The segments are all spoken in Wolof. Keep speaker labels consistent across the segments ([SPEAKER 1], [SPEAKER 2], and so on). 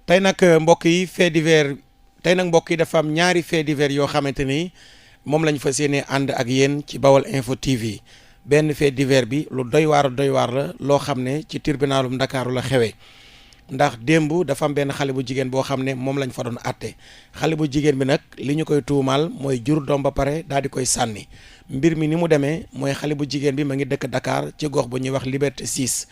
[SPEAKER 1] tey nag mbokk yi fait divers tey nag mbokk yi dafa am ñaari fait divers yoo xamante ni moom lañ fas yéene ànd ak yéen ci Baol Info TV benn fait divers bi lu doy waar la loo xam ne ci tribunalum Ndakaaru la xewee ndax démb dafa am benn xale bu jigéen boo xam ne moom lañ fa doon àtte xale bu jigéen bi nag li ñu koy tuumaal mooy jur doom ba pare daal di koy sànni mbir mi ni mu demee mooy xale bu jigéen bi ma ngi dëkk Dakar ci gox bu ñuy wax Liberté 6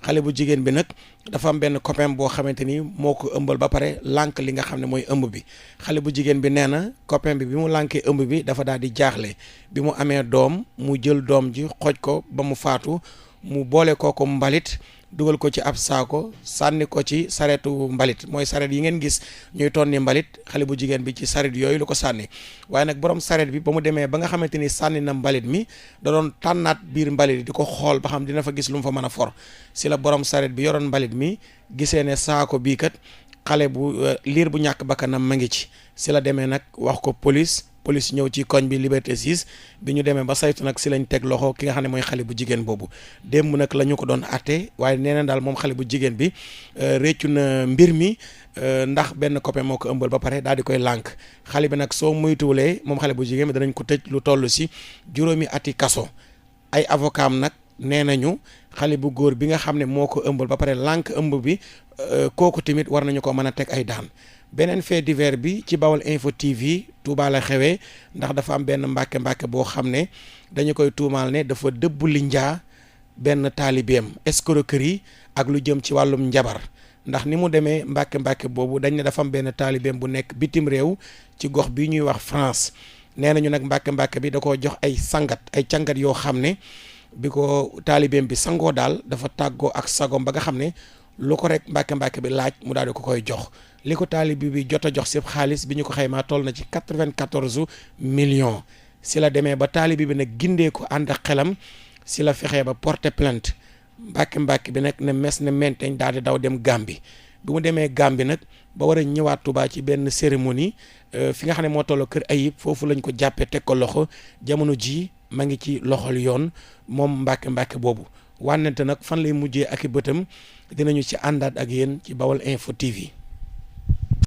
[SPEAKER 1] xale bu jigéen bi nag dafa am benn copain boo xamante ni moo ko ëmbal ba pare lànk li nga xam ne mooy ëmb bi xale bu jigéen bi nee na copain bi mu lànkee ëmb bi dafa daal di jaaxle bi mu amee doom mu jël doom ji xooj ko ba mu faatu mu boole kooku mbalit dugal ko ci ab saako sànni ko ci sareetu mbalit mooy sareet yi ngeen gis ñuy tonni mbalit xale bu jigéen bi ci sareet yooyu lu ko sànni waaye nag borom sareet bi ba mu demee ba nga xamante ni sànni na mbalit mi da doon tànnaat biir mbalit di ko xool ba xam dina fa gis lu mu fa mën a for si la borom sareet bi yoroon mbalit mi gisee ne saako bii kat xale bu liir bu ñàkk bakkanam ma ngi ci si la demee nag wax ko police ñëw ci koñ bi Liberté 6 bi ñu demee ba saytu nag si lañ teg loxo ki nga xam ne mooy xale bu jigéen boobu démb nag la ñu ko doon àtte waaye nee na daal moom xale bu jigéen bi réccu na mbir mi ndax benn copain moo ko ëmbal ba pare daal di koy lànk xale bi nag soo muytuwulee moom xale bu jigéen bi danañ ko tëj lu toll si juróomi ati kaso ay avocat am nag nee nañu xale bu góor bi nga xam ne moo ko ëmbal ba pare lànk ëmb bi kooku tamit war nañu ko mën a teg ay daan beneen fait divers bi ci Baol Info TV Touba la xewee ndax dafa am benn mbàkke boo xam ne dañu koy tuumaal ne dafa dëbbu linjaa benn taalibeem escroquerie ak lu jëm ci wàllum njabar ndax ni mu demee mbàkke boobu dañ ne dafa am benn taalibeem bu nekk bitim réew ci gox bi ñuy wax France nee nañu nag mbàkke bi da koo jox ay cangat yoo xam ne bi ko taalibeem bi sangoo daal dafa tàggoo ak sagom ba nga xam ne lu ko rek mbàkke bi laaj mu daal di ko koy jox li ko taalibe bi jot a jox si xaalis bi ñu ko xaymaa toll na ci 94 millions si la demee ba taalibe bi nag gindee ko ànd ak xelam si la fexee ba porter plainte mbàkke bi nag ne mes ne menteñ daal di daw dem Gambie bi mu demee Gambie nag ba war a ñëwaat Touba ci benn cérémonie fi nga xam ne moo tolloo kër Ayib foofu lañ ko jàppee teg ko loxo jamono ji ma ngi ci loxol yoon moom mbàkke boobu wànnante nag fan lay mujjee ak i bëtam dinañu ci àndaat ak yéen ci Baol Info TV